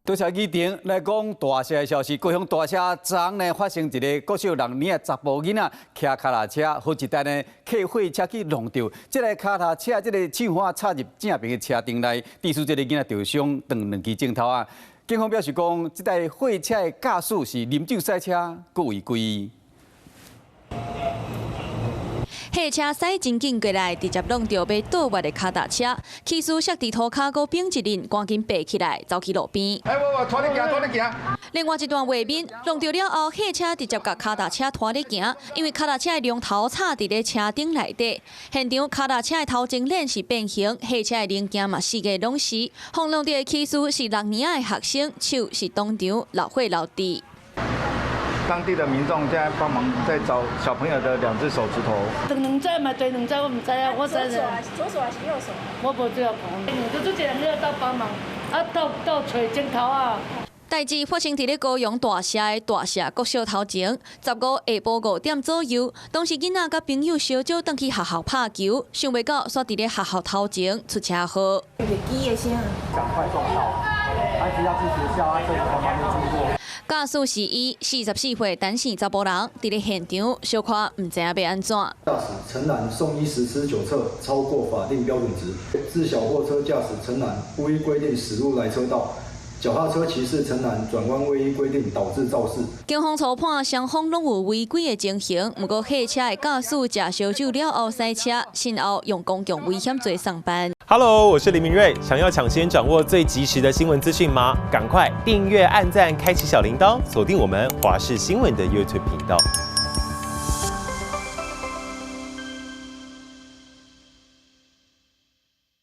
多謝議程來講大社的消息，高雄大社昨昏呢發生一个國小六年的查埔囡仔騎跤踏車，予一台呢客貨車去挵著，這个跤踏車這个手環插入正爿的車頂內，致使這个囡仔著傷，斷兩支指頭仔。警方表示講，這台貨車的駕駛是啉酒駛車，閣違規。貨車駛真緊過來，直接挵著欲倒彎的跤踏車，騎士摔佇塗跤閣反一輪，趕緊爬起來，走去路邊。哎，我我拖你行，拖你行。另外一段畫面，挵著了後，貨車直接共跤踏車拖咧行，因為跤踏車的龍頭插佇咧車頂內底。現場跤踏車的頭前輪是變形，貨車的零件嘛四界攏是。予挵著的騎士是六年仔的學生，手是當場流血流滴。當地的民眾現在幫忙在找小朋友的兩隻手指頭。斷兩隻嘛，斷兩隻我毋知啊，我左手還是左手還是右手？我無這個講，就這一個人咧鬥幫忙，啊鬥鬥揣指頭仔。代誌發生佇咧高雄大社的大社國小頭前，15下晡5點左右，當時囡仔佮朋友相招轉去學校拍球，想袂到煞佇咧學校頭前出車禍。機的聲。趕快撞到，孩子要去學校，車子從旁邊經過。駕駛是伊，44歲陳姓查埔人，佇咧現場小可毋知影欲按怎。駕駛陳男送醫時施酒測超過法定標準值，自小貨車駕駛陳男不依規定駛入來車道，腳踏車騎士陳男轉彎未依規定導致肇事。警方初判雙方攏有違規的情形，毋過貨車的駕駛食燒酒了後駛車，身後用公共危險罪送辦。 Hello，我是林明瑞，想要搶先掌握最及時的新聞資訊嗎？趕快訂閱、按讚、開啟小鈴鐺，鎖定我們華視新聞的 YouTube 頻道。